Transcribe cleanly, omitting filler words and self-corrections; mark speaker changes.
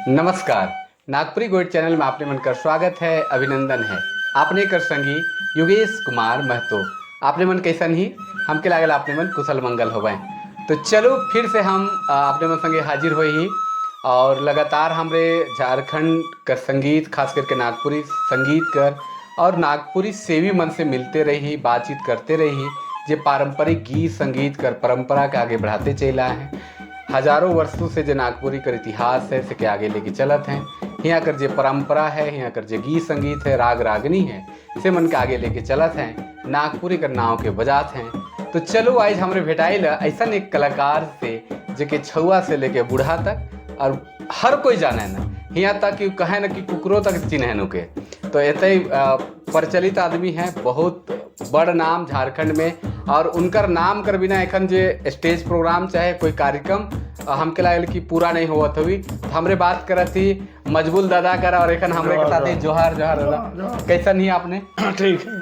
Speaker 1: नमस्कार, नागपुरी गोइड चैनल में आपने मन कर स्वागत है, अभिनंदन है। आपने कर संगी योगेश कुमार महतो। आपने मन कैसन ही? हमके लागल आपने मन कुशल मंगल होवे। तो चलो, फिर से हम आपने मन संगे हाजिर हुए ही और लगातार हमरे झारखंड कर संगीत, खास करके नागपुरी संगीत कर और नागपुरी सेवी मन से मिलते रही, बातचीत करते रही, जे पारंपरिक गीत संगीत कर परंपरा के आगे बढ़ाते चला है। हजारों वर्षों से जो नागपुरी कर इतिहास है, से के आगे लेके चलत हैं। यहाँ कर जे परंपरा है, यहाँ कर जे गीत संगीत है, राग रागनी है, से मन के आगे लेके चलत हैं, नागपुरी कर नाव के बजात हैं। तो चलो, आज हमरे भेटाइल ऐसा एक कलाकार से जे के छुआ से लेके बूढ़ा तक और हर कोई जाने ना, यहाँ तक कि कहे ना कि कुकरो तक चिन्ह के। तो एते प्रचलित आदमी है, बहुत बड़ नाम झारखंड में और उनकर नाम कर बिना एखन जे स्टेज प्रोग्राम चाहे कोई कार्यक्रम हमके लागल कि पूरा नहीं होवत हुई। तो हमरे बात करत थी मजबूल दादा कर और एखन हमरे के साथ ही। जोहार जोहार दादा, कैसा नहीं आपने?
Speaker 2: ठीक है।